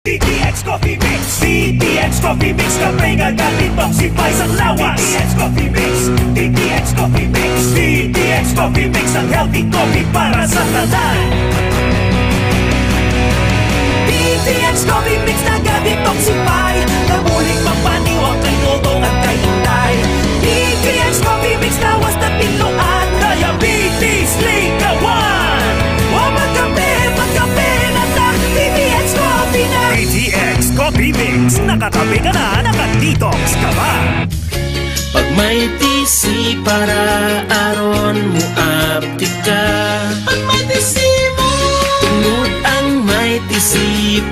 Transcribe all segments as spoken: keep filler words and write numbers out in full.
D T X Coffee Mix. D T X Coffee Mix, kape nga ga-detoxify sang lawas. D T X Coffee Mix. D T X Coffee Mix. D T X Coffee Mix, ang healthy coffee para sa tanan. D T X Coffee Mix naga-detoxify, nga bulig magpaniwang kay todo kag kay inday. D T X Coffee Mix, lawas na tinluan, diabetes, likawan. Wa magkape, magkape na ta, D T X Coffee na. D T X Coffee Mix, nakakape ka na, naka-detox ka pa. Pag may T C para aron mo aptik ka. Pag may T C mo. Tungod ang may T C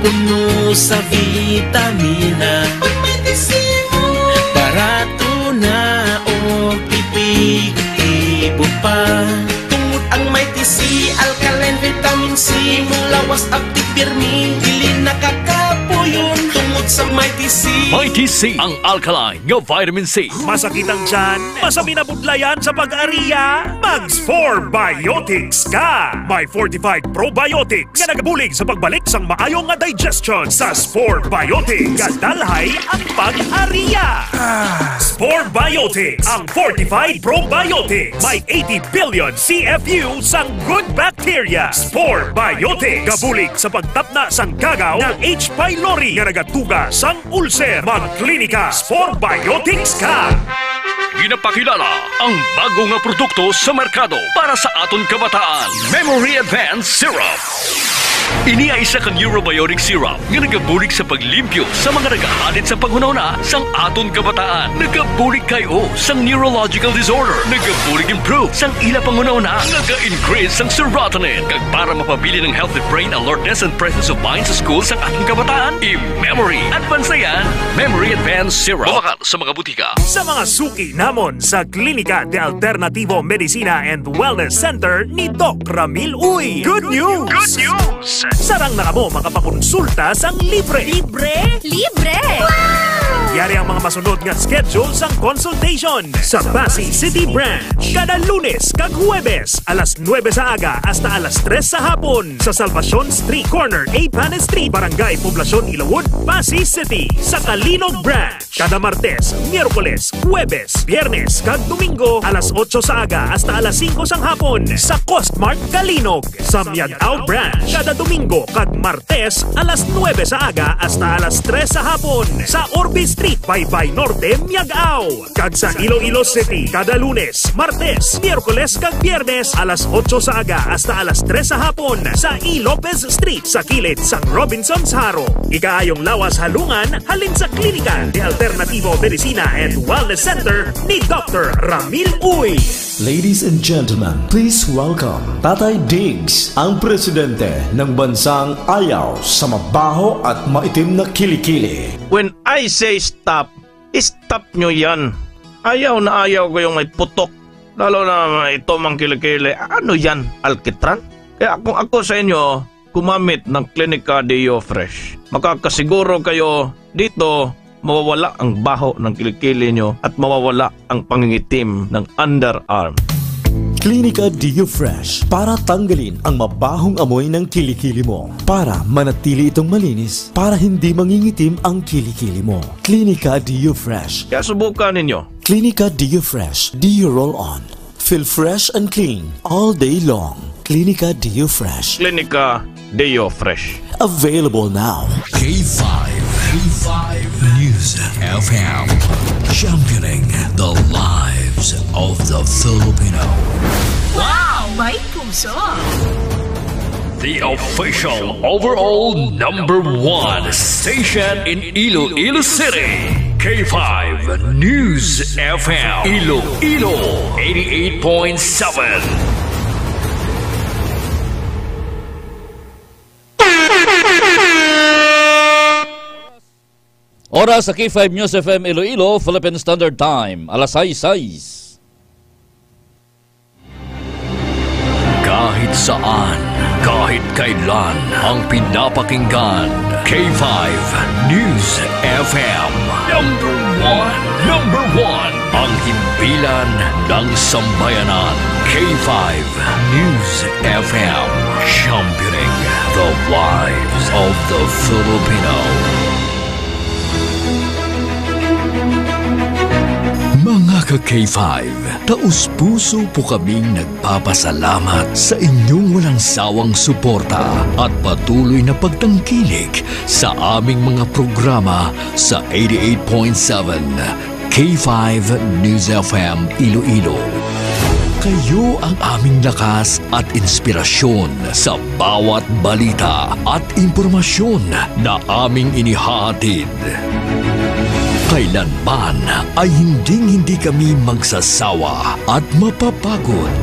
puno sa vitamina. Pag may T C mo. Barato na og epektibo pa. Tungod ang may T C, alkaline, vitamin C, mulawas, aptik, pirmi, dili nakakapuyon. Tungod sa may T C. May T C, ang alkaline nga vitamin C. Masakit ang tiyan? Masami na budlayan sa pag-ariya? Mag Spore Biotics ka! May fortified probiotics nga nagabulig sa pagbalik sang maayo nga digestion. Sa Spore Biotics, gadalhay ang pag-ariya. Spore Biotics, ang fortified probiotics. May eighty billion C F U sang good bacteria. Spore Biotics, gabulig sa pagtapna sang gagaw nga H. pylori nga nagatuga sang ulcer. Mag-Klinika Spore Biotics ka. Ginapakilala ang bago nga produkto sa merkado para sa aton kabataan, Memory Advance Syrup. Ini ay isa ka neurobiotic syrup nga nagabulig sa paglimpyo sa mga nagahadit sa panghunahuna sang aton kabataan. Nagabulig kay o sang neurological disorder. Nagabulig improve sang ila panghunahuna. Naga-increase sang serotonin. Kag para mapabilin ang healthy brain alertness and presence of mind sa school sang aton kabataan, i-Memory Advance na yan. Memory Advance Syrup. Mabakal sa mga butika. Sa mga suki namon sa Klinika de Alternativo Medicina and Wellness Center ni Doc Ramil Uy. Good news! Good news! Sarang na kamo makapakonsulta sang libre. Libre? Libre! Yari ang mga masunod nga schedule sang consultation. Sa Passi City Branch, kada Lunes kag Huwebes, alas nuebe sa aga hasta alas tres sa hapon. Sa Salvacion Street, corner A Panes Street, Barangay Poblacion, Ilawod, Passi City. Sa Calinog Branch, kada Martes, Miyerkules, Huwebes, Biyernes, kag Domingo, alas otso sa aga hasta alas singko sang hapon. Sa Costmart Calinog, sa Miag-ao Branch, kada Domingo kag Martes, alas nuebe sa aga hasta alas tres sa hapon. Sa Orbe Street, Baybay Norte, Miag-ao. Kag sa Iloilo City, kada Lunes, Martes, Miyerkules, kag Biyernes, alas otso sa aga hasta alas tres sa hapon, sa E. Lopez Street, sa kilid sang Robinsons Jaro. Ikaayong lawas halungan halin sa Klinika de Alternativo Medicina and Wellness Center ni Doctor Ramil Uy. Ladies and gentlemen, please welcome Tatay Diggs, ang presidente ng bansang ayaw sa mabaho at maitim na kilikili. When I say stop, stop nyo yan. Ayaw na ayaw ko yung may putok. Lalo na ito mang kilikili. Ano yan, alkitran? Kaya kung ako sa inyo, gumamit ng Clinica Deo Fresh. Makakasiguro kayo dito mawawala ang baho ng kilikili nyo at mawawala ang pangingitim ng underarm. Clinica Deo Fresh para tanggalin ang mabahong amoy ng kilikili mo. Para manatili itong malinis, para hindi mangingitim ang kilikili mo. Clinica Deo Fresh. Kaya subukan ninyo. Clinica Deo Fresh Deo Roll On. Feel fresh and clean all day long. Clinica Deo Fresh. Clinica Deo Fresh. Available now. K five, K five News F M, championing the lives of the Filipino. Wow! May puso! The official overall number one station in Iloilo City, K five News F M, Iloilo, eighty-eight point seven. Oras sa K five News F M Iloilo, Philippine Standard Time, alas sais sais. Kahit saan, kahit kailan, ang pinapakinggan, K five News F M. Number one, number one, ang himpilan ng sambayanan, K five News F M, championing the lives of the Filipino. Mga ka K five, taus-puso po kaming nagpapasalamat sa inyong walang sawang suporta at patuloy na pagtangkilik sa aming mga programa sa eighty-eight point seven K five News F M Iloilo. Kayo ang aming lakas at inspirasyon sa bawat balita at impormasyon na aming inihahatid. Kailanman ay hinding-hindi kami magsasawa at mapapagod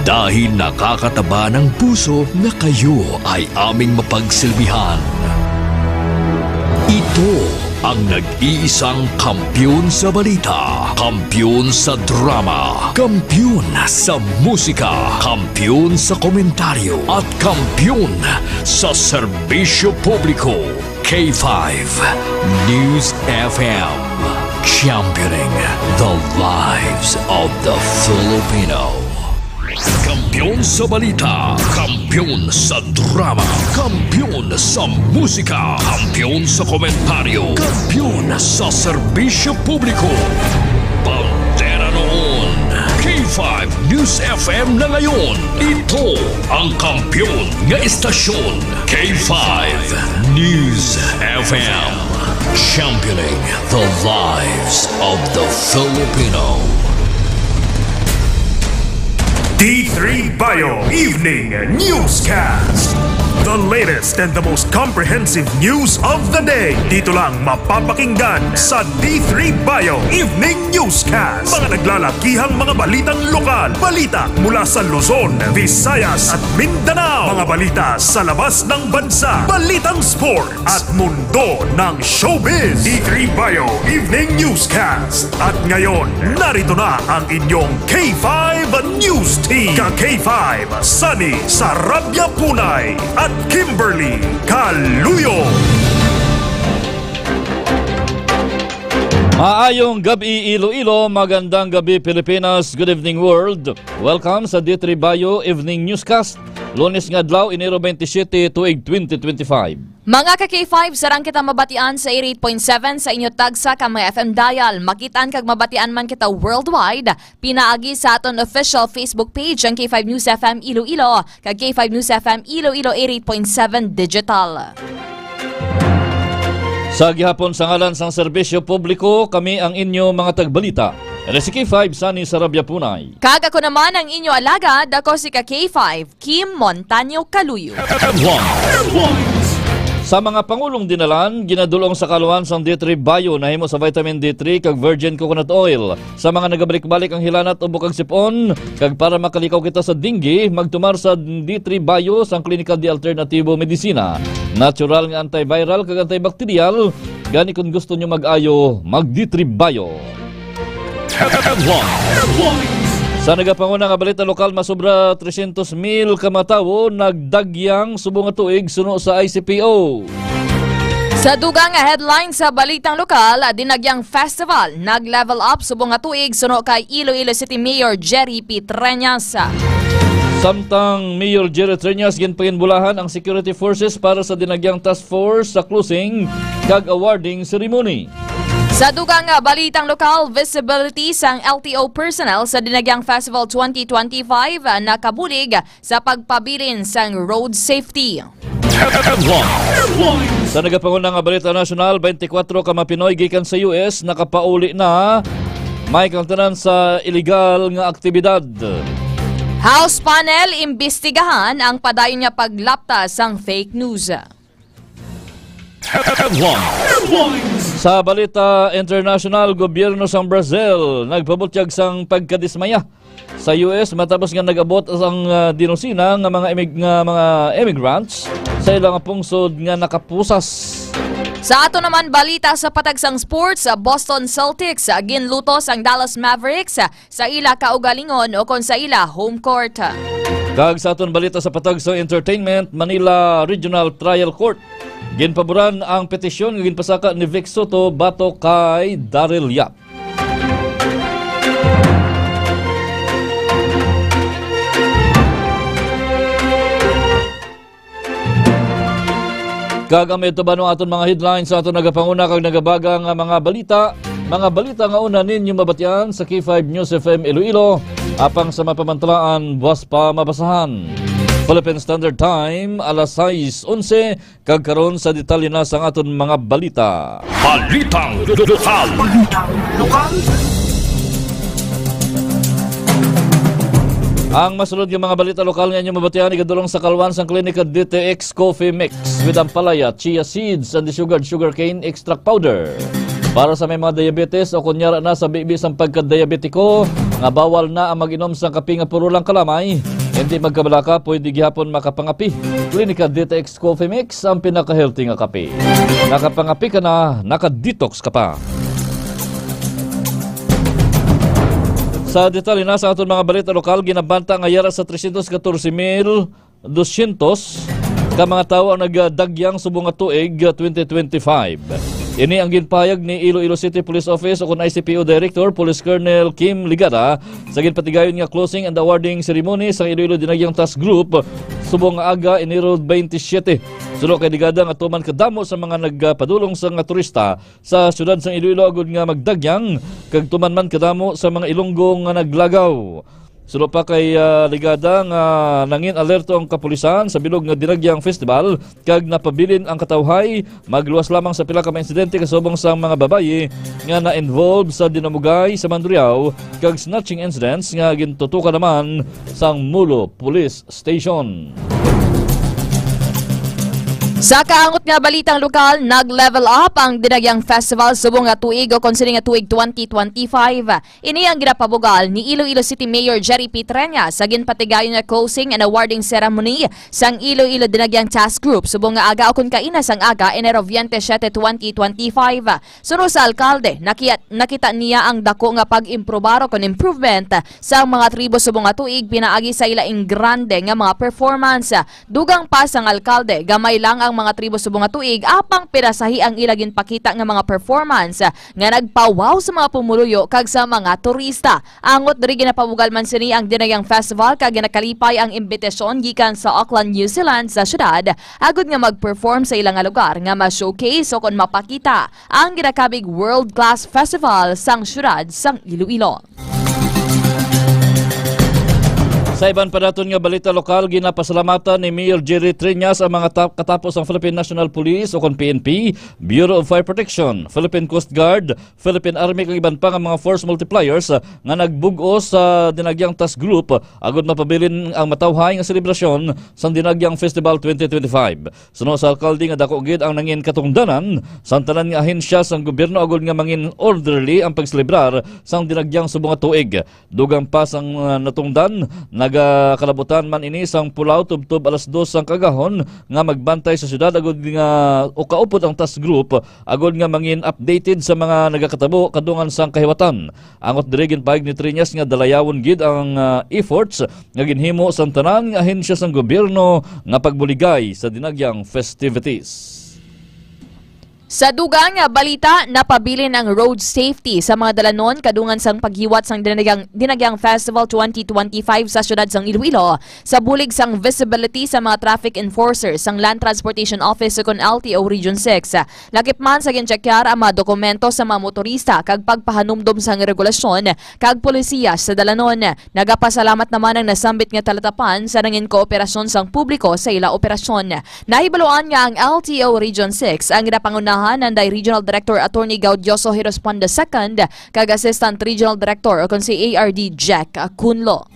dahil nakakataba ng puso na kayo ay aming mapagsilbihan. Ito ang nag-iisang kampiyon sa balita, kampiyon sa drama, kampiyon sa musika, kampiyon sa komentaryo, at kampiyon sa serbisyo publiko. K five News F M, championing the lives of the Filipino. Kampiyon sa balita, kampiyon sa drama, kampiyon sa musika, kampiyon sa komentaryo, kampiyon sa serbisyo publiko. Bandera noon, K five News F M na ngayon. Ito ang kampiyon nga istasyon, K five News F M. Championing the lives of the Filipino. D three Bio Evening Newscast. The latest and the most comprehensive news of the day. Dito lang mapapakinggan sa D three Bio Evening Newscast. Mga naglalakihang mga balitang lokal, balita mula sa Luzon, Visayas at Mindanao. Mga balita sa labas ng bansa, balitang sport, at mundo ng showbiz. D three Bio Evening Newscast. At ngayon, narito na ang inyong K five News Team. Ka K five, Sunny Sarabia Punay at Kimberly Caluyo. Maayong gabi, Iloilo. Magandang gabi, Pilipinas. Good evening, world. Welcome sa D three Bio Evening Newscast. Lunes nga adlaw, Enero twenty-seven, tuig twenty twenty-five. Mga ka K five, sarang kita mabatian sa eighty-eight point seven sa inyo tagsa ka mga F M dial. Makitaan kag mabatian man kita worldwide, pinaagi sa aton official Facebook page, ang K five News F M Iloilo, kag K five News F M Iloilo eighty-eight point seven Digital. Sa gihapon, sa ngalan sang serbisyo publiko, kami ang inyo mga tagbalita. Eri si K five, Sunny Sarabia Punay. Kag ako naman ang inyo alagad, ako si ka K five, Kim Montaño Caluyo. Headlines. Sa mga pangulong dinalan, ginadul-ong sa kaluhan sang D three Bio nahimo sa vitamin D three kag virgin coconut oil. Sa mga nagabalik-balik ang hilanat, ubo kag sip-on, kag para makalikaw kita sa dengue, magtumar sa D three Bio sang Klinika de Alternativo Medicina. Natural nga antiviral kag antibacterial. Gani, kung gusto nyo mag-ayo, mag D three Bio. Headlines. Sa nagapanguna nga balita lokal, masobra tresyentos mil ka mga tawo nagdagyang subong nga tuig suno sa I C P O. Sa dugang nga headline sa balitang lokal, Dinagyang Festival nag-level up subong nga tuig suno kay Iloilo City Mayor Jerry P. Treñas. Samtang Mayor Jerry Treñas, ginpaginbulahan ang security forces para sa Dinagyang Task Force sa closing kag awarding ceremony. Sa dugang nga balitang lokal, visibility sang L T O personnel sa Dinagyang Festival twenty twenty-five, ah, nakabulig sa pagpabilin sang road safety. Headlines. Sa nagapanguna nga balita nasyonal, twenty-four ka mga Pinoy gikan sa U S nakapauli na, may kaangtanan sa iligal nga aktibidad. House panel imbestigahan ang padayon nga paglapta sang fake news. Headlines. Sa balita international, gobyerno sang Brazil nagpabutyag sang pagkadismaya sa U S matapos nga nag-abot ang, ah, dinusina nga mga imig-, nga mga immigrants sa ilang pungsod nga nakapusas. Sa ato naman balita sa patag sang sports, sa Boston Celtics, ah, ginlutos ang Dallas Mavericks, ah, sa ila kaugalingon o kon sa ila home court. Kag sa aton balita sa patag sa entertainment, Manila Regional Trial Court ginpaboran ang petisyon nga ginpasaka ni Vic Soto batok kay Daryl Yap. Kag ang may tuban ang aton mga headlines sa aton nagapanguna kag nagabaga nga mga balita. Mga balita nga una ninyo mabatian sa K five News F M Iloilo. Apang sa mapamantalaan, buas pa mabasahan. Philippine Standard Time, alas sais onse, kag karon sa detalye na sang aton mga balita. Balitang lokal. Ang masunod nga mga balita lokal nga inyo mabatian, igadulong sa kalwan sang Klinika D T X Coffee Mix with Ampalaya, Chia Seeds, and the Sugared Sugarcane Extract Powder. Para sa may mga diabetes o kunyara na sa bibi sang pagka-diabetiko nga bawal na ang mag-inom sang kape nga puro lang kalamay, hindi magkabalaka, pwede gihapon makapangapi. Klinika D T X Coffee Mix ang pinaka-healthy nga kape. Nakapangapi ka na, naka-detox ka pa. Sa detalye na sa aton mga balita lokal, ginabanta nga yara sa trescientos catorce mil doscientos ka mga tawo ang nagdagyang subong nga tuig, ah, twenty twenty-five. Ini ang ginpahayag ni Iloilo City Police Office o kon I C P O Director Police Colonel Kim Ligada sa ginpatigayon nga closing and awarding ceremony sa Iloilo Dinagyang Task Group subong nga aga, Enero twenty-seven. Suno kay Ligada nga tuman kadamo sa mga nagpadulong sa nga turista sa siyudad sang Iloilo agud nga magdagyang kag tuman man kadamo sa mga Ilonggo nga naglagaw. Suno pa kay, ah, Ligada nga nangin alerto ang kapulisan sa bilog nga Dinagyang Festival kag napabilin ang katawhay magluwas lamang sa pila ka mga insidente kasubong sang mga babayi nga na-involve sa dinamugay sa Mandurriao kag snatching incidents nga gintutukan naman sang Mulo Police Station. Sa kaangot nga balitang lokal, nag-level up ang Dinagyang Festival subong nga tuig o kon sini nga tuig twenty twenty-five. Ini ang ginapabugal ni Iloilo City Mayor Jerry P. Treñas sa ginpatigayon nga closing and awarding ceremony sang Iloilo Dinagyang Task Group subong nga aga o kon kaina sang aga, Enero twenty-seven, twenty twenty-five. Suno sa alkalde, nakiat-, nakita niya ang dako nga pag-improbar o kon improvement sa mga tribo subong nga tuig pinaagi sa ila ing grande nga mga performance. Dugang pa sang alkalde, gamay lang ang mga tribo subong nga tuig, apang pinasahi ang ila ginpakita nga mga performance nga nagpawaw sa mga pumuluyo kag sa mga turista. Angot diri, ginapabugal man sini ang Dinagyang Festival kag ginakalipay ang imbitasyon gikan sa Auckland, New Zealand, sa syudad agud nga mag-perform sa ila nga lugar nga ma-showcase o kon mapakita ang ginakabig world-class festival sang syudad sang Iloilo. Sa iban pa naton nga balita lokal, ginapasalamatan ni Mayor Jerry Treñas ang mga ta-, katapo sang Philippine National Police o kon P N P, Bureau of Fire Protection, Philippine Coast Guard, Philippine Army kag iban pa nga mga force multipliers, ah, nga nagbug-os sa Dinagyang Task Group agud mapabilin ang matawhay nga selebrasyon sang Dinagyang Festival twenty twenty-five. Suno sa alkalde nga dako gid ang nangin katungdanan sang tanan nga ahensya sang gobyerno agud nga mangin orderly ang pagselebrar sang Dinagyang subong nga tuig. Dugang pa sang, ah, natungdan, nagakalabutan man ini sang pulaw tubtob alas dos sang kaagahon nga magbantay sa syudad agud nga ukaupod ang task group agud nga mangin updated sa mga nagakatabo kadungan sang kahiwatan. Angot diri, ginpahayag ni Treñas nga dalayawon gid ang, ah, efforts nga ginhimo sang tanan nga ahensya sang gobyerno nga pagbuligay sa Dinagyang festivities. Sa dugang nga balita, napabilin ang road safety sa mga dalanon kadungan sang paghiwat sang Dinagyang, Dinagyang Festival twenty twenty-five sa siyudad sang Iloilo sa bulig sang visibility sa mga traffic enforcers sang Land Transportation Office ukon L T O Region six. Lakip man sa ginchekyar ang mga dokumento sa mga motorista kag pagpahanumdom sang regulasyon kag polisiya sa dalanon. Nagapasalamat naman ang nasambit nga talatapan sa nangin kooperasyon sang publiko sa ila operasyon. Nahibaluan nga ang L T O Region six ang ginapangunahan nanday Regional Director Attorney Gaudioso Hirospan the second kag Assistant Regional Director o kon si A R D Jack Cunlo.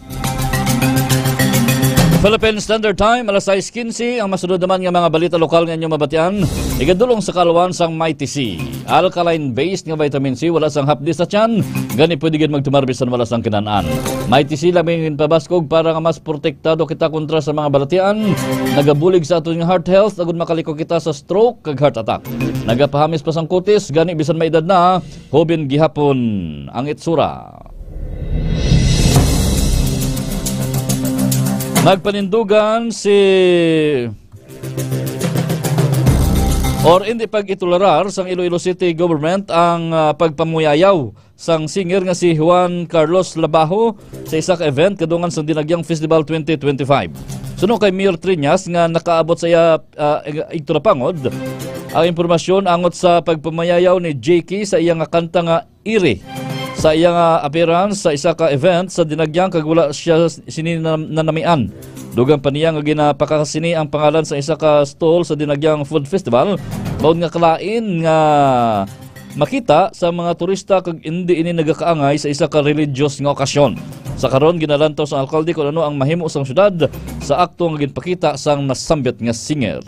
Philippine Standard Time, alas sais quince. Ang masunod naman nga mga balita lokal nga inyo mabatian, igadulong sa kalwan sang Mighty C. Alkaline-based nga vitamin C, wala sang hapdi sa tiyan, gani pwede gid magtumar bisan wala sang kinan-an. Mighty C lamang ginpabaskog para nga mas protektado kita kontra sa mga balatian. Nagabulig sa aton nga heart health, agud makaliko kita sa stroke kag heart attack. Nagapahamis pa sang kutis, gani bisan may edad na, hoben gihapon ang itsura. Nagpanindugan si Or hindi pag-itolerar sang Iloilo City Government ang, ah, pagpamuyayaw sang singer nga si Juan Carlos Labajo sa isa ka event kadungan sang Dinagyang Festival twenty twenty-five. Suno kay Mayor Triñas nga nakaabot sa iya, ah, igtulapangod ang impormasyon angot sa pagpamayayaw ni J K sa iya nga kanta nga Iri sa iya nga appearance sa isa ka event sa Dinagyang kag wala siya sini na-, nanamian. Dugang pa niya nga ginapakasini ang pangalan sa isa ka stall sa Dinagyang Food Festival, maod nga kalain nga makita sa mga turista kag indi ini nagakaangay sa isa ka religious nga okasyon. Sa karon, ginalantaw sang alkalde kung ano ang mahimo sang syudad sa akto nga ginpakita sang nasambit nga singer.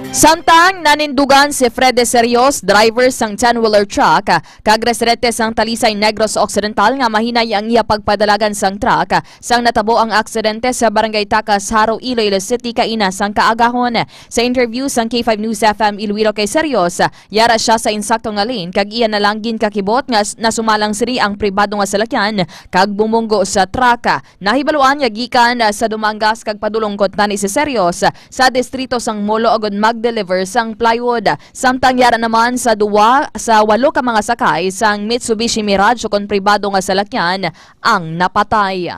Samtang nanindugan si Fred De Serios, driver sang ten-wheeler truck, kag residente sang Talisay, Negros Occidental, nga mahinay ang iya pagpadalagan sang truck sang natabo ang aksidente sa Barangay Tacas, Jaro, Iloilo City, kaina sang kaagahon. Sa interview sang K five News F M Iloilo kay Serios, yara sia sa insakto nga lane kag iya na lang ginkakibot nga s-, nasumalang sini ang pribado nga salakyan kag bumunggo sa truck. Nahibaluan nga gikan, ah, sa Dumangas kag padulong kuntani si Serios, ah, sa distrito sang Molo agud mag-deliver sang plywood. Samtang yara naman sa duwa sa walo ka mga sakay sang Mitsubishi Mirage ukon pribado nga salakyan ang napatay.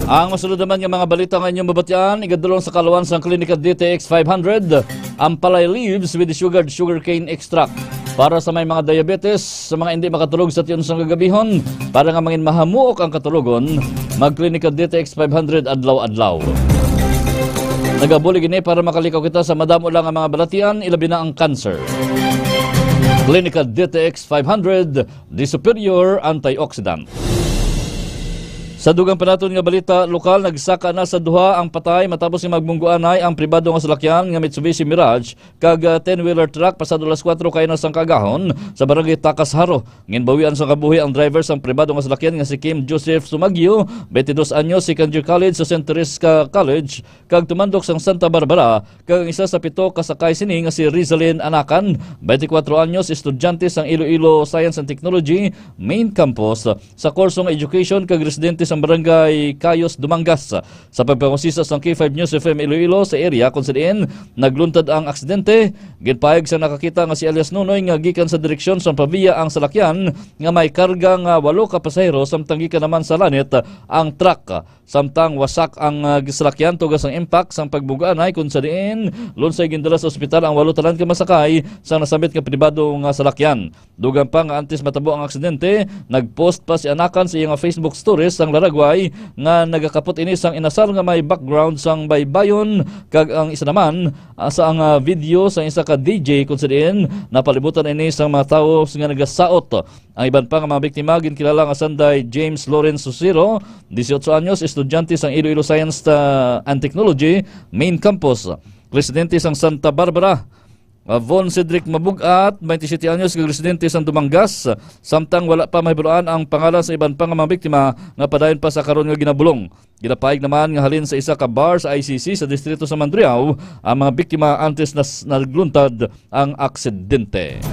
Ang masulod naman nga mga balita nga inyong mabatian, igadulong sa kaluan sang Klinika D T X five hundred, ang palay leaves with sugared sugarcane extract. Para sa may mga diabetes, sa mga hindi makatulog sa tion sang kagabihon, para nga mangin mahamuok ang katulogon, mag-Klinika D T X five hundred adlaw-adlaw. Nagabulig ini para makalikaw kita sa madamo lang nga mga balatian, ilabi na ang cancer. Klinika D T X five hundred, the superior antioxidant. Sa dugang pa naton nga balita lokal, nagsaka na sa duha ang patay matapos nga magbungguanay ang pribado nga salakyan nga Mitsubishi Mirage kag, ah, ten-wheeler truck pasado alas kuwatro kaina sang kaagahon sa Barangay Tacas, Jaro. Ginbawian sang kabuhi ang driver sang pribado nga salakyan nga si Kim Joseph Sumagyo, twenty-dos anyos, second year college sa Saint Teresa's College, kag tumandok sang Santa Barbara, kag ang isa sa pito ka sakay sini nga si Rizalin Anacan, twenty-kuwatro anyos, estudyante sang Iloilo Science and Technology Main Campus sa kurso nga Education kag residente sang Barangay Cayos, Dumangas. Sa pagpangusisa sang K five News F M Iloilo sa area kung sa diin nagluntad ang aksidente, ginpahayag sang nakakita nga si alias Nonoy nga gikan sa direksyon sang Pavia ang salakyan nga may karga nga walo ka pasahero, samtang gikan naman sa Lanit ang truck. Samtang wasak ang, ah, salakyan tuga sang impact sang pagbungguanay, kung sa diin lunsay gindala sa ospital ang walo tanan ka masakay sang nasambit nga pribado nga salakyan. Dugang pa nga antes matabo ang aksidente, nag-post pa si Anacan sa iya nga Facebook stories sang laragway nga nagakapot ini sang inasal nga may background sang baybayon, kag ang isa naman, ah, sa ang, ah, video sang isa ka D J kung sa diin napalibutan ini sang mga tawo nga nagasaot. Ang iban pa nga mga biktima ginkilala nga sanday James Lawrence Susiro, dieciocho anyos, estudyante sang Iloilo Science, ah, and Technology Main Campus, residente sang Santa Barbara. Ah, Von Cedric Mabugat, twenty-siyete anyos, kag residente sang Dumangas, samtang wala pa mahibaluan ang pangalan sa iban pa nga mga biktima nga padayon pa sa karon nga ginabulong. Ginapahayag naman nga halin sa isa ka bar sa I C C sa distrito sa Mandurriao ang mga biktima antes na s-, nagluntad ang aksidente.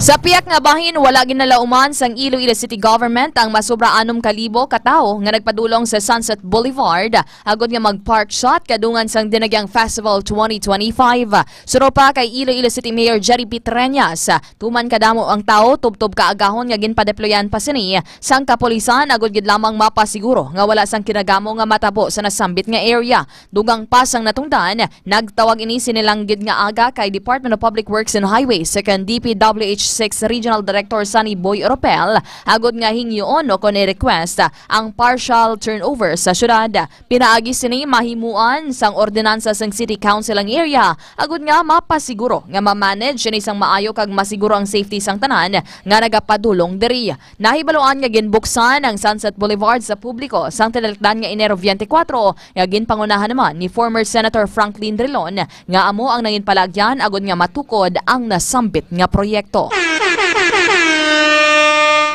Sa pihak nga bahin, wala ginalauman sang Iloilo City Government ang masobra anom ka libo ka tawo nga nagpadulong sa Sunset Boulevard agod nga mag-park shot kadungan sang Dinagyang Festival twenty twenty-five. Suno pa kay Iloilo City Mayor Jerry P. Treñas, tuman kadamo ang tawo, tubtob kaagahon nga ginpadeployan pa sini sang kapulisan agod gid lamang mapasiguro nga wala sang kinagamo nga matabo sa nasambit nga area. Dugang pa sang natungdan, nagtawag ini sini lang gid nga aga kay Department of Public Works and Highways second D P W H six Regional Director Sunny Boy Oropel agod nga hingyoon o kon i-request ang partial turnover sa syudad. Pinaagi sini, mahimuan sang ordinansa sang City Council ang area agud nga mapasiguro nga ma-manage ini sang maayo kag masiguro ang safety sang tanan nga nagapadulong diri. Nahibaluan nga ginbuksan ang Sunset Boulevard sa publiko sang tinalakdan nga Enero twenty-four, nga ginpangunahan naman ni former Senator Franklin Drilon, nga amo ang nangin palagyan agud nga matukod ang nasambit nga proyekto.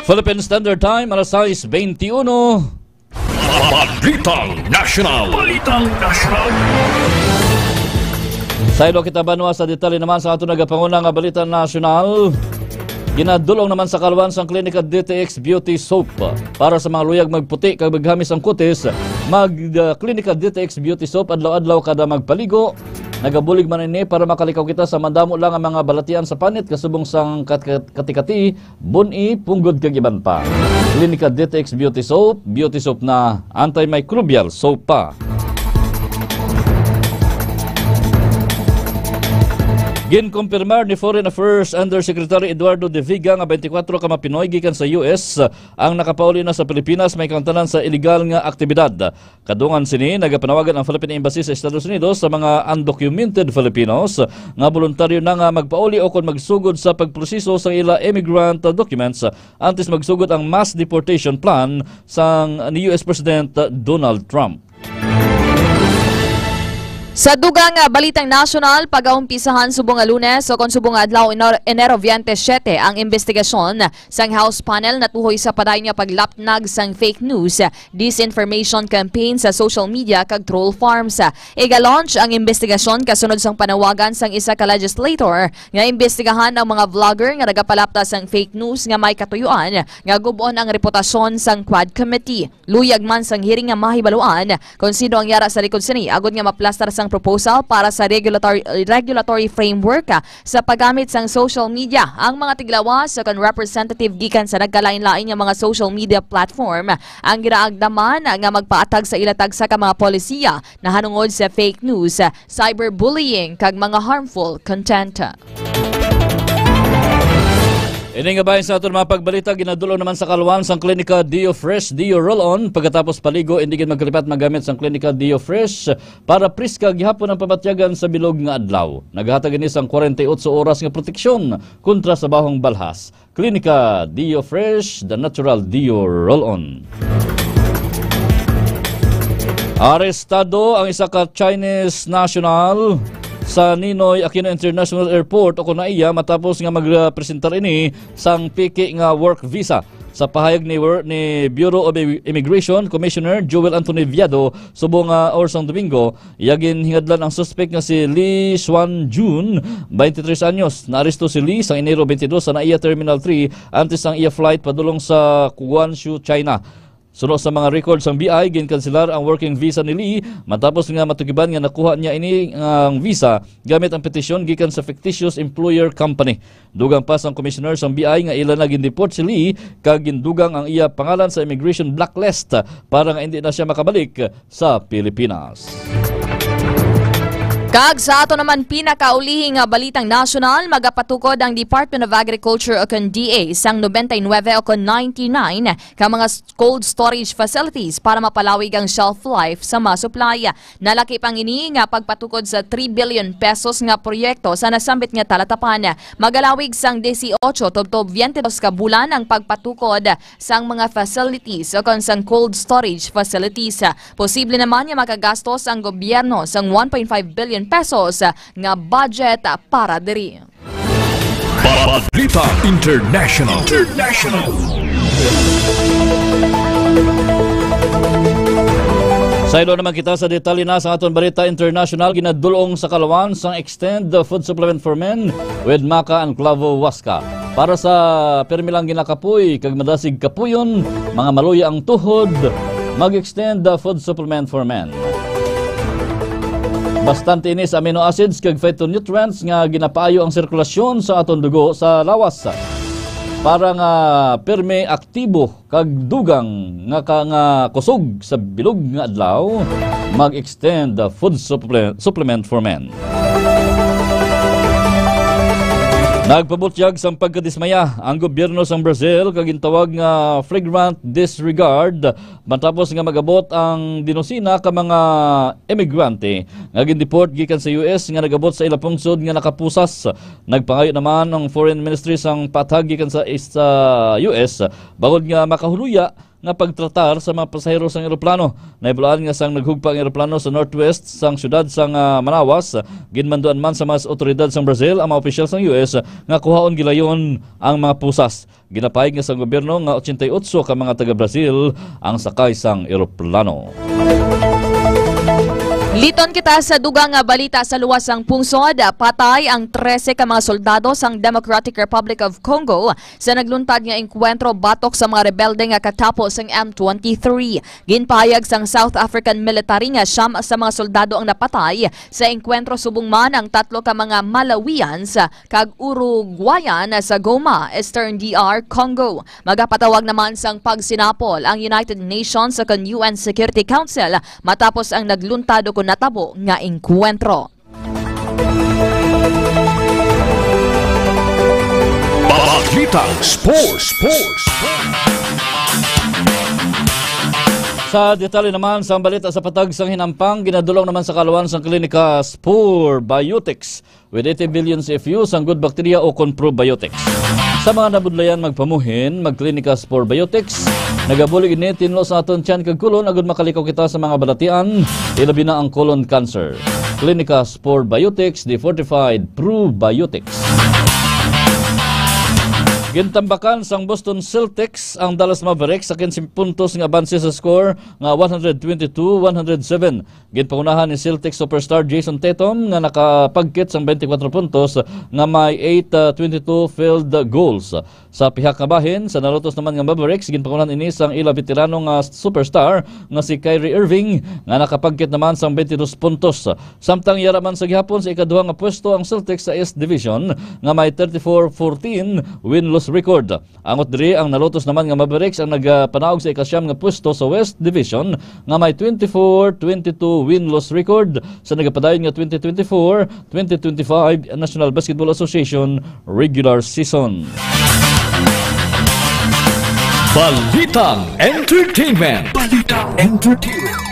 Philippine Standard Time, alas sais beintiuno. Balitang Nasyonal. Balitang Nasyonal. Saylo kita banwa sa detalye naman sa ato nagapanguna nga balita nasyonal. Ginadul-ong naman sa kalwan sang Klinika D T X Beauty Soap. Para sa mga luyag magputi kag maghamis ang kutis, mag, uh, Klinika D T X Beauty Soap adlaw-adlaw kada magpaligo. Nagabulig man ini para makalikaw kita sa madamo lang ang mga balatian sa panit, kasubong sang kat-, kat-, katikati, bun-i, punggod kag iban pa. Klinika D T X Beauty Soap, beauty soap na, antimicrobial soap pa. Ginkumpirmar ni Foreign Affairs Undersecretary Eduardo de Vega nga twenty-four ka mga Pinoy gikan sa U S ang nakapauli na sa Pilipinas, may kaangtanan sa iligal nga aktibidad. Kadungan sini, nagapanawagan ang Philippine Embassy sa Estados Unidos sa mga undocumented Filipinos nga boluntaryo na nga magpauli o kon magsugod sa pagproseso sa ila immigrant documents antes magsugod ang mass deportation plan sang ni U S President Donald Trump. Sa dugang nga balitang nasyonal, pagaumpisahan subong nga Lunes o kon subong nga adlaw, Enero, Enero twenty-seven, ang investigasyon sang House panel natuhoy sa padayon nga paglapnag sang fake news, disinformation campaign sa social media kag troll farms. Iga-launch ang investigasyon kasunod sang panawagan sang isa ka legislator nga imbestigahan ang mga vlogger nga nagapalapta sang fake news nga may katuyuan nga gub-on ang reputasyon sang Quad Committee. Luyag man sang hearing nga mahibaluan kon sino ang yara sa likod sini, agod nga maplastar sang proposal para sa regulatory, regulatory framework, ah, sa paggamit sang social media. Ang mga tiglawas o kon representative gikan sa nagkalain-lain nga mga social media platform ang ginaagdaman nga magpaatag sa ila tagsa ka mga polisiya nahanungod sa fake news, cyberbullying, kag mga harmful content. Ini nga bahin sa aton mga pagbalita, ginadul-ong naman sa kalwan sang Klinika Dio Fresh, Dio Roll-On. Pagkatapos paligo, indi gid magkalipat magamit sang Klinika Dio Fresh para priska gihapon ang pabatyagan sa bilog nga adlaw. Nagahatag ini sang forty-eight oras nga proteksyon kontra sa bahong balhas. Klinika Dio Fresh, the natural Dio Roll-On. Arestado ang isa ka Chinese national sa Ninoy Aquino International Airport o kon NAIA matapos nga magpresentar ini sang peke nga work visa. Sa pahayag ni wor-, ni Bureau of Im-, Immigration Commissioner Joel Anthony Viado, subong nga oras sang Domingo, iya ginhingadlan ang suspek nga si Lee Xuan Jun, twenty-three anyos. Naaresto si Lee sa Enero twenty-two sa NAIA Terminal three antes ang iya flight padulong sa Guangzhou, China. Suno sa mga record sang B I, ginkanselar ang working visa ni Lee matapos nga matukiban nga nakuha niya ini ang visa gamit ang petisyon gikan sa fictitious employer company. Dugang pa sang commissioner sang B I nga ila na gindeport si Lee kag gindugang ang iya pangalan sa immigration blacklist para nga indi na siya makabalik sa Pilipinas. Kag sa ato naman pinakaulihi nga balitang nasyonal, magapatukod ang Department of Agriculture o kon D A sang ninety-nine o kon ninety-nine ka mga s-, cold storage facilities para mapalawig ang shelf life sa mga supply. Nalakip ang ini nga pagpatukod sa three billion pesos nga proyekto sa nasambit nga talatapan. Magalawig sang dieciocho tubtob veinte dos ka bulan ang pagpatukod sang mga facilities o kon sang cold storage facilities. Posible naman nga makagastos ang gobyerno sang one point five billion pesos nga budget para diri. Balita International. International. Saylo naman kita sa detalye na sa aton balita international. Ginadul-ong sa kalwan sang Extend the Food Supplement for Men with Maca and Clavo Huasca. Para sa pirmi lang ginakapoy kag madasig kapuyon, mga maluya ang tuhod, mag-Extend the Food Supplement for Men. Bastante ini sa amino acids kag phytonutrients nga ginapaayo ang sirkulasyon sa aton dugo sa lawas. Para nga pirmi, aktibo, kag dugang nga ka, nga kusog sa bilog nga adlaw, mag-Extend the Food Supple-, Supplement for Men. Nagpabutyag sang pagkadismaya ang gobyerno sang Brazil kag gintawag nga flagrant disregard matapos nga mag-abot ang dinosena ka mga emigrante nga gindeport gikan sa U S nga nag-abot sa ila pungsod nga nakapusas. Nagpangayo naman ang Foreign Ministry sang patag gikan sa, sa U S bangod nga makahuluya nga pagtratar sa mga pasahero sang eroplano. Nahibaluan nga sang naghugpa ang eroplano sa northwest sang siyudad sang, ah, Manaus, ginmanduan man sa mga otoridad sang Brazil ang mga opisyal sang U S nga kuhaon gilayon ang mga pusas. Ginapahayag nga sang gobyerno nga ochenta y ocho ka mga taga-Brazil ang sakay sang eroplano. Liton kita sa dugang nga balita sa luwas sang pungsod. Patay ang trese ka mga soldado sang Democratic Republic of Congo sa nagluntad nga engkwentro batok sa mga rebelde nga katapo sang M twenty-three. Ginpahayag sang South African military nga siyam sa mga soldado ang napatay sa engkwentro, subong man ang tatlo ka mga Malawians kag Uruguayan sa Goma, Eastern D R Congo. Magapatawag naman sang pagsinapol ang United Nations sa kan U N Security Council matapos ang nagluntad o natabo nga engkwentro. Balitang Sports, Sports. Sa detalye naman sang balita sa patag sang hinampang, ginadulong naman sa kaluan sang Klinika Spore Biotics with eighty billion C F U sang Good Bacteria o kon probiotics. Sa mga nabudlayan magpamuhin, magklinika Spore Biotics. Nagabulig ini tinlo sa aton tiyan kag kulon agud makalikaw kita sa mga balatian, ilabi na ang colon cancer. Klinika Spore Biotics, the fortified probiotics. Gintambakan sang Boston Celtics ang Dallas Mavericks sa quince puntos nga abanse sa score nga one hundred twenty-two one hundred seven. Ginpangunahan ni Celtics superstar Jayson Tatum nga nakapagkit sang twenty-four puntos nga may eight, ah, twenty-two field goals. Sa pihak nga bahin, sa nalutos naman nga Mavericks, ginpangunahan ini sang ila veterano nga superstar nga si Kyrie Irving nga nakapagkit naman sang twenty-two puntos. Samtang yara man sa gihapon sa ikaduha nga pwesto ang Celtics sa East Division nga may thirty-four fourteen win-loss record. Angot diri, ang nalutos naman nga Mavericks ang nagapanaog sa ikasyam nga pwesto sa West Division nga may twenty-four twenty-two win-loss record sa nagapadayon nga twenty twenty-four twenty twenty-five National Basketball Association regular season. Balitang Entertainment. Balitang Entertainment.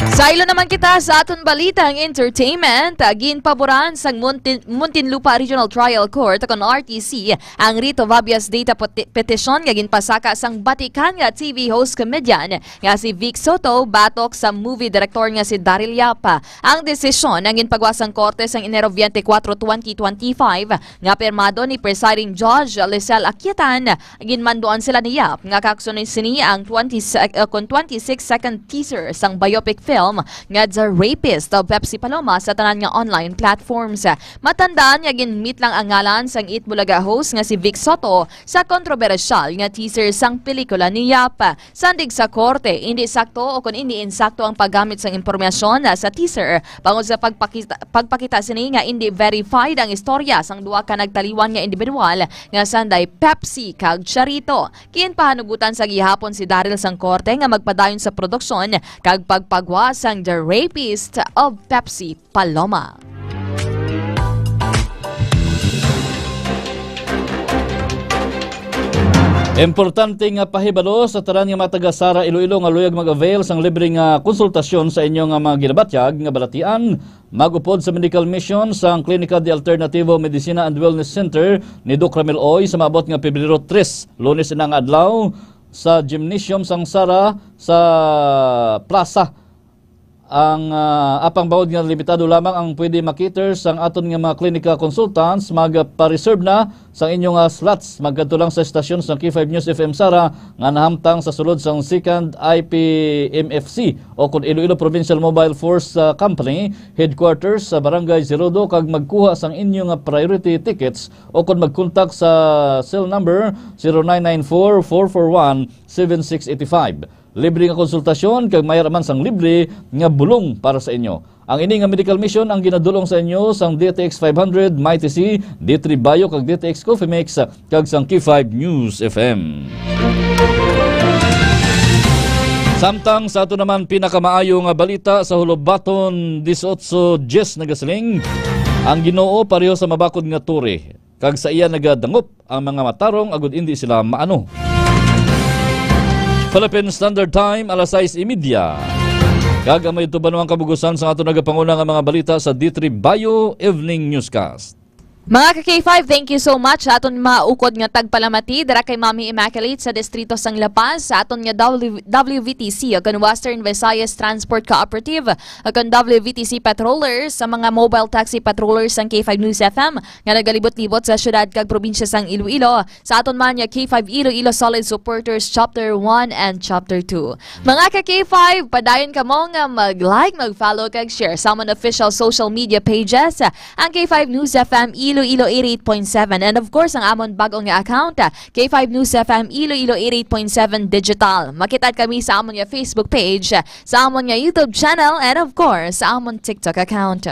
Saylo naman kita sa aton balitang entertainment. Ginpaboran sang Muntin-, Muntinlupa Regional Trial Court, kon R T C, ang writ of habeas data peti-, petition nga ginpasaka sang batikan nga T V host comedian nga si Vic Soto batok sa movie director nga si Daryl Yap. Ang desisyon ang ginpagwa sang korte sang Enero twenty-four, twenty twenty-five, nga pirmado ni Presiding Judge Lisel Aquitan. Ginmanduan sila ni Yap nga kaksunon sini ang twenty sec-, uh, kon twenty-six second teaser sang biopic film nga The Rapist of Pepsi Paloma sa tanan nga online platforms. Matandaan nga ginmit lang ang ngalan sang Eat Bulaga host nga si Vic Soto sa kontrobersyal nga teaser sang pelikula ni Yap. Sandig sa korte, indi sakto o kon indi insakto ang paggamit sang impormasyon sa teaser bangod sa pagpakita, pagpakita sini nga indi verified ang istorya sang duha ka nagtaliwan nga individual nga sanday Pepsi kag Charito. Ginpahanugutan sa gihapon si Daryl sang korte nga magpadayon sa produksyon kag pagpagwa sang The Rapist of Pepsi Paloma. Importante nga pahibalo sa tanan nga mga taga Sara Iloilo nga luyag mag-avail sang libre nga konsultasyon sa inyo nga mga ginabatyag nga balatian, mag-upod sa medical mission sang Klinika de Alternativo Medicina and Wellness Center ni Doc Ramil Oy sa maabot nga Pebrero tres, Lunes ina nga adlaw, sa gymnasium sang Sara sa Plaza. Ang, ah, apang bangod nga limitado lamang ang pwede ma-cater sang aton nga mga klinika consultants, magpa-reserve na sang inyo nga slots. Magkadto lang sa estasyon sang K five News F M Sara nga nahamtang sa sulod sang Second I P M F C o kon Iloilo Provincial Mobile Force, ah, Company headquarters sa Barangay Zerodo kag magkuha sang inyo nga priority tickets o kon mag-contact sa cell number zero nine nine four, four four one, seven six eight five. Libre nga konsultasyon kag may ra man sang libre nga bulong para sa inyo. Ang ini nga medical mission ang ginadulong sa inyo sang D T X five hundred, Mighty C, D three Bio kag D T X Coffee Mix kag sang K five News F M. Samtang sa ato naman pinakamaayo nga balita sa Hulobaton dieciocho diez nagasiling, ang Ginoo pareho sa mabakod nga tore, kag sa iya nagadangop ang mga matarong agud indi sila maano. Philippine Standard Time, alas sais y media. Kag amo ito ba ang kabugusan sa ato nagapanguna nga mga balita sa D three Bio Evening Newscast. Mga ka K five, thank you so much sa aton maukod nga tagpalamati dira kay Mami Immaculate sa distrito sang La Paz, sa aton nga W- W V T C o kon Western Visayas Transport Cooperative o kon W V T C Patrollers, sa mga mobile taxi patrollers sang K five News F M nga nagalibot-libot sa syudad kag probinsya sang Iloilo, sa aton man nga K five Iloilo Solid Supporters Chapter one and Chapter two. Mga ka K five, padayon kamo nga mag-like, mag-follow kag share sa amon official social media pages, ang K five News F M Iloilo eighty-eight point seven, and of course ang amon bag-o nga account, K five News F M Iloilo eighty-eight point seven Digital. Makit-an kami sa amon nga Facebook page, sa amon nga YouTube channel, and of course sa amon TikTok account.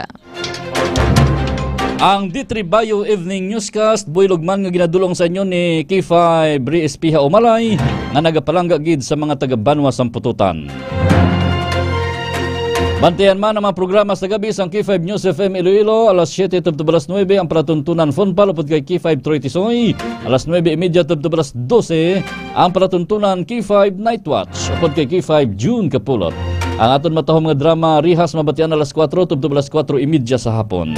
Ang D three Bio Evening Newscast, buylog man nga ginadulong sa inyo ni K five Ri Espiha Umalay, nga nagapalangga gid sa mga taga-banwa sang Pututan. Bantayan man ang mga programa sa gabi sang K five News F M Iloilo, alas siete tubtob alas nuebe ang palatuntunan Fun Pal upod kay K five Troy Tisoy, alas nuebe y media tubtob alas dose ang palatuntunan K five Night Watch upod kay K five June Kapulot. Ang aton matahom nga drama Rihas mabatian alas kuwatro tubtob alas kuwatro y media sa hapon.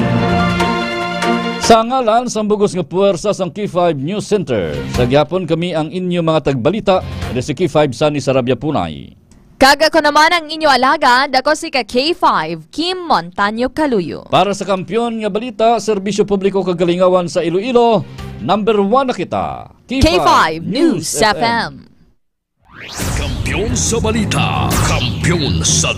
Sa ngalan sang bugos nga puwersa sang K five News Center, sa gihapon kami ang inyo mga tagbalita, diri si K five Sunny Sarabia Punay. Kag ako naman ang inyo alagad, ako si ka K five, Kim Montaño Kaluyo. Para sa Kampiyon nga Balita, Serbisyo Publiko kag Kalingawan sa Iloilo, number one na kita. K five News F M. Kampiyon sa Balita, Kampiyon sa